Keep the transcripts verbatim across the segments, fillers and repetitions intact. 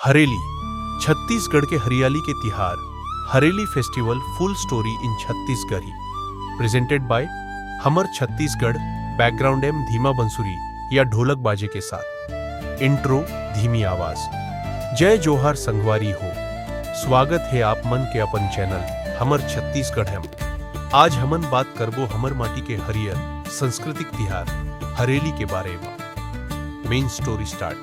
हरेली, छत्तीसगढ़ के हरियाली के तिहार। Hareli festival, full story in Chhattisgarhi, presented by हमर छत्तीसगढ़। Background M धीमा बंसुरी या ढोलक बाजे के साथ। Intro, धीमी आवाज। जय जोहार संगवारी हो, स्वागत हे आप मन के अपन channel हमर छत्तीसगढ़ हम। आज हमन बात करबो हमर माटी के हरियर सांस्कृतिक तिहार हरेली के बारे म। Main story start।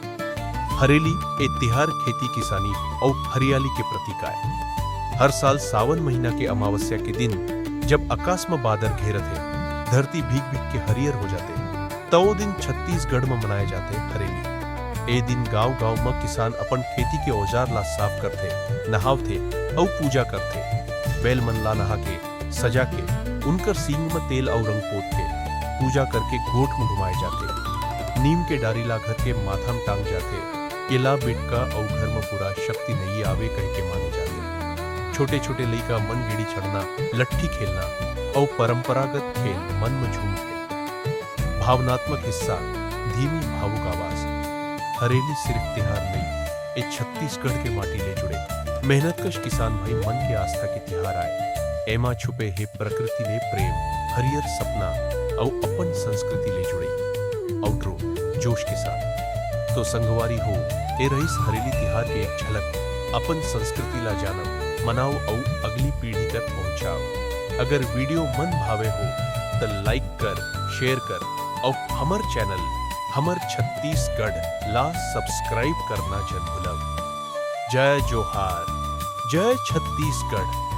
हरेली ए तिहार खेती किसानी अउ हरियाली के प्रतीक आय। हर साल सावन महीना के अमावस्या के दिन जब आकाश म बादर घेरत हे, धरती भीग भीग के हरियर हो जाथे, त ओ दिन छत्तीसगढ़ म मनाए जाथे हरेली। ए दिन गांव-गांव म किसान अपन खेती के औजार ला साफ करथे, नहावथे अउ पूजा करथे। बैल मन ला नहा के, सजा के, उनकर सींग म तेल अउ रंग पोत के, पूजा करके गोठ म घुमाए जाथे। नीम के डारी ला घर के माथा म टांग जाथे। एला बेटका अउ घर म पूरा शक्ति नइ आवे कहिके माने जाथे। छोटे-छोटे लइका मन गेड़ी चढ़ना, लट्ठी खेलना अउ परंपरागत खेल मन म झूमथे। भावनात्मक हिस्सा, धीमी भावुक आवाज। हरेली सिर्फ तिहार नइ, ए छत्तीसगढ़ के माटी ले जुड़े मेहनतकश किसान भाई मन के आस्था के तिहार आय। एमा छुपे हे प्रकृति ले प्रेम, हरियर सपना अउ अपन संस्कृति ले जुड़े। Outro, जोश के साथ। तो संगवारी हो, ए रहिस हरेली तिहार के एक झलक। अपन संस्कृति ला जानव, मनाव अउ अगली पीढ़ी तक पहुंचाव। अगर video मन भावे हो, त like कर, share कर अउ हमर channel हमर छत्तीसगढ़ ला subscribe करना झन भूलव। जय जोहार, जय छत्तीसगढ़।